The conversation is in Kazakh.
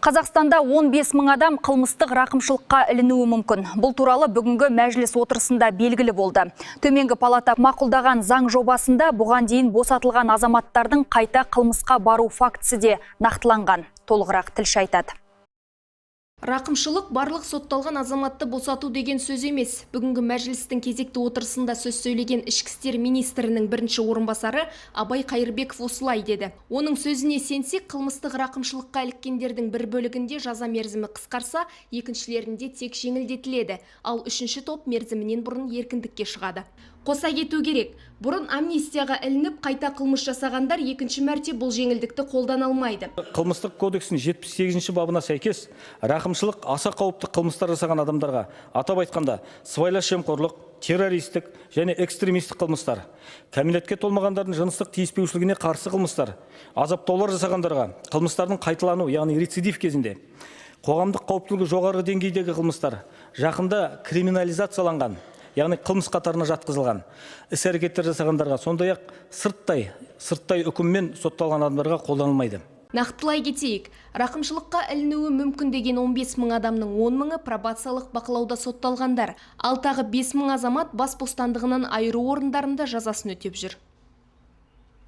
Қазақстанда 15 мың адам қылмыстық рақымшылыққа ілінуі мүмкін. Бұл туралы бүгінгі мәжіліс отырысында белгілі болды. Төменгі палата мақұлдаған заң жобасында бұған дейін босатылған азаматтардың қайта қылмысқа бару фактісі де нақтыланған. Толығырақ тілші айтады. Рақымшылық – барлық сотталған азаматты босату деген сөз емес. Бүгінгі мәжілістің кезекті отырысында сөз сөйлеген ішкі істер министрінің бірінші орынбасары Абай Қайырбеков осылай деді. Оның сөзіне сенсек, қылмыстық рақымшылыққа іліккендердің бір бөлігінде жаза мерзімі қысқарса, екіншілерінде тек жеңілдетіледі. Ал үшінші топ мерзімінен бұрын еркіндікке шығады. Қоса кету керек, бұрын амнистияға ілініп, қайта қылмыс жасағандар екінші мәрте бұл жеңілдікті қолдана алмайды. Қылмыстық кодекстің 78 бабына сәйкес, рақымшылық аса қауіпті қылмыстар жасаған адамдарға, атап айтқанда, сыбайлас жемқорлық, террористік және экстремистік қылмыстар, кәмелетке толмағандардың жыныстық тиіспеушілігіне қарсы қылмыстар, азаптаулар жасағандарға, қылмыстардың қайталану, яғни рецидив кезінде, қоғамдық қауіптілігі жоғары деңгейдегі қылмыстар, жақында криминализацияланған, яғни қылмыс қатарына жатқызылған іс әрекеттер жасағандарға, сондай ақ сырттай үкіммен сотталған адамдарға қолданылмайды. Нақтылай кетейік, рақымшылыққа ілінуі мүмкін деген 15 мың адамның 10 мыңы пробациялық бақылауда сотталғандар. Ал тағы 5 мың азамат бас бостандығынан айыру орындарында жазасын өтеп жүр.